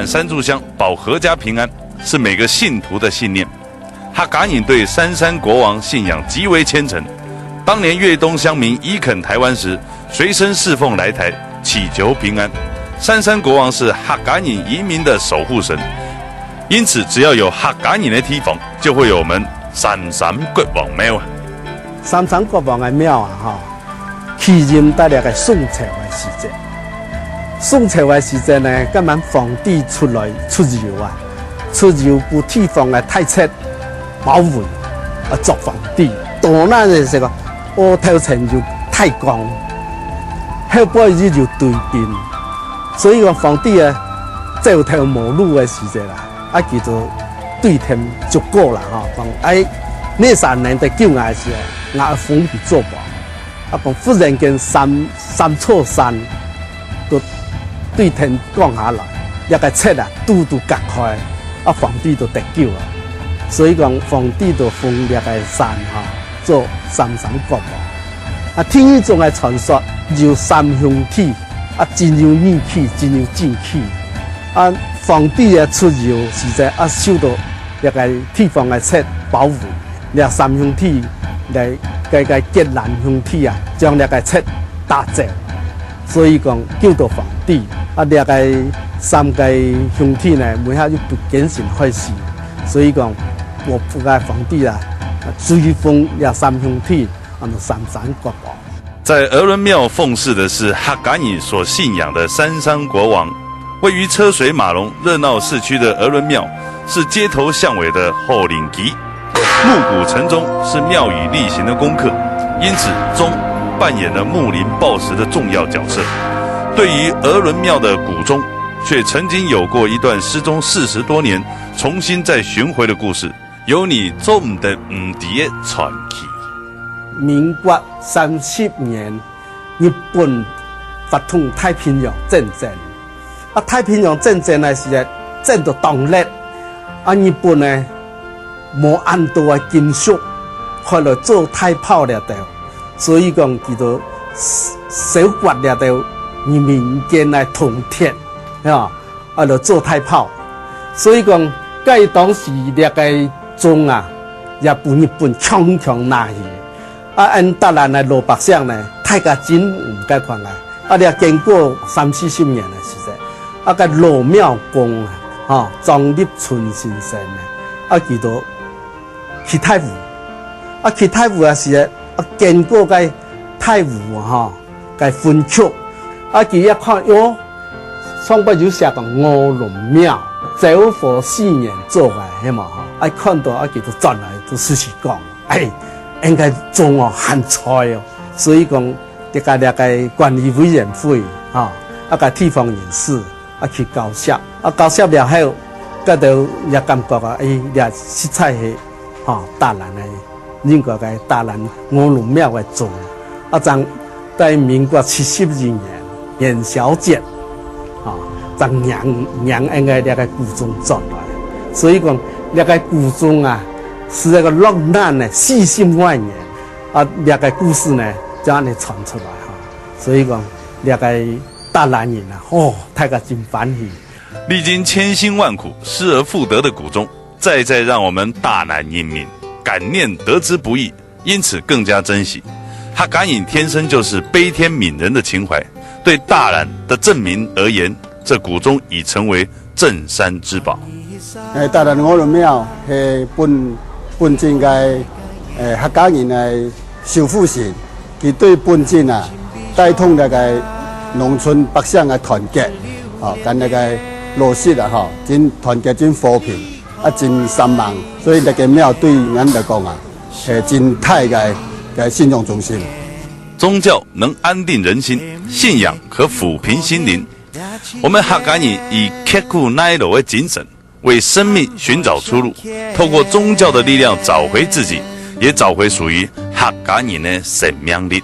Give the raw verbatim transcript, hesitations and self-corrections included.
三炷香保闔家平安，是每个信徒的信念。客家人对三山国王信仰极为虔诚。当年越冬乡民移垦台湾时，随身侍奉来台，祈求平安。三山国王是客家人移民的守护神，因此只要有客家人的地方，就会有我们三山国王庙啊。三山国王个庙啊，吼， 起因在這个宋朝个時節。宋朝个時節呢，該滿皇帝出來出遊啊，出遊分地方个大臣包圍，啊，做皇帝。到那个時候，哦，頭前有太公，後背又有追兵，所以講皇帝啊，走投無路个時節啦，啊，佢就對天祝告啦，吼，講，哎，你若能得救𠊎个時候，𠊎封佢做王。 啊，講忽然間三，三座山都對天降下來，這个賊啊，都都割開，啊，皇帝都得救啊。所以講，皇帝都封這个山哈，做三山國王。啊，第二種个傳說，有三兄弟，啊，真有義氣，真有正氣。啊，皇帝啊出遊，實在啊受到這个地方个賊包圍。 這三兄弟來，該，該結連兄弟啊，將這个賊打走。所以講救到皇帝，啊，這个三个兄弟呢，尾下又不謹慎害死。所以講，我，我个皇帝啊，追封這三兄弟，安到三山國王。 在鹅崙庙奉祀的是客家人所信仰的三山国王。位于车水马龙、热闹市区的鹅崙庙，是街头巷尾的好邻居。暮鼓晨钟是庙宇例行的功课，因此钟扮演了木林报时的重要角色。对于鹅崙庙的古钟，却曾经有过一段失踪四十多年，重新再寻回的故事。 有你做毋得毋知个傳奇。民國三十年，日本發動太平洋戰爭。啊，太平洋戰爭个時節，戰到當烈，啊，日本呢，無恁多个金屬，開來做大炮了兜，所以講，佢就燒，燒刮了兜，民間个銅鐵，啊， 啊，來做大炮。所以講，該當時這个鐘啊，也分日本強強拿去。啊，𫣆達蘭个老百姓呢，大家真毋該款个。啊，這經過三四十年个時節，啊，該老廟公啊，吼，張立春先生呢，啊，佢都 去大湖。啊，去大湖个時節，啊，經過該大湖吼，該分局，啊，佢一看，喲，上背有寫講鵝崙廟，昭和四年做个，係無吼？啊，看到啊，佢就轉來，就隨時講，哎，應該鐘哦，還在哦。所以講，這个，這个管理委員會，吼，啊，个地方人士， 啊，去交涉。啊，交涉了後，該兜也感覺啊，哎，這實在係，吼，達蘭个，應該个達蘭鵝崙廟个鐘。啊，正在民國七十二年元宵節，吼，正迎，迎𫣆个這个古鐘轉來。所以講，這个古鐘啊，係一个落難个四十外年，啊，這个故事呢，就恁呢傳出來哈。所以講，這个 達蘭人啊，吼，大家真歡喜。歷經千辛萬苦，失而復得的古鐘，再再讓我們達蘭人民感念得之不易，因此更加珍惜。客家人天生就是悲天憫人的情懷，對達蘭的鎮民而言，這古鐘已成為鎮山之寶。 誒，達蘭鵝崙廟係本，本鎮个，誒，客家人个守護神，佢對本鎮啊，帶動該个農村百姓个團結，吼，跟該个老實啊，吼，真團結，真和平，啊，真善良，所以該个廟對𫣆來講啊，係真大个，个信仰中心。宗教能安定人心，信仰可撫平心靈。 我們客家人以刻苦耐勞的精神，為生命尋找出路，透過宗教的力量找回自己，也找回屬於客家人的生命力。